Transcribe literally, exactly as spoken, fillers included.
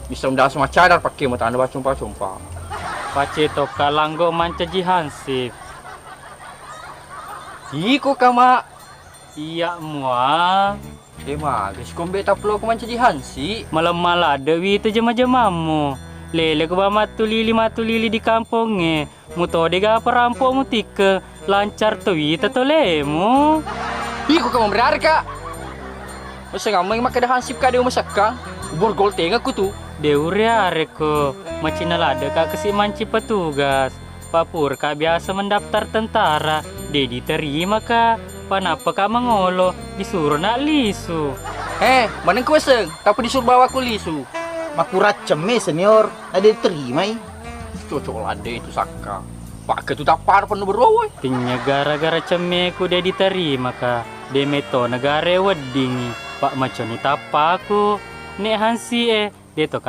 Bisa undang semacadar pakai mutana bacumpa-cumpa. Pace tokka langgo mancaji hansip. Iko kama. Iya mua. Eh, maga sikombe taplo ko mancaji hansi. Malemma ladde wi tu jema-jemammu. Lele ko ba matulili-matulili di kampongnge. Muto de ga perampo mutikke. Lancar to wi ta tolemu. Iko ka memberare ka. Masa ngameng makkeda hansip ka de umasakka. Borgol tenga ku tu. De ureare ko. Macina ladde ka kesi manci petugas. Papurka biasa mendaftar tentara, de diterima ka. Panappa ka mangolo, disuro nak lisu. Eh, maneng kueseng, tapi disuruh bawa ku lisu. Makuraccemme senior, na de diterimai. Cocok ladde itu sakka. Pak ketu tappar penuh berowoi. Tinya gara-gara cemmeku de diterima ka. De meto negara weddingi. Pak maconi tappaku. Nek hansi e, de to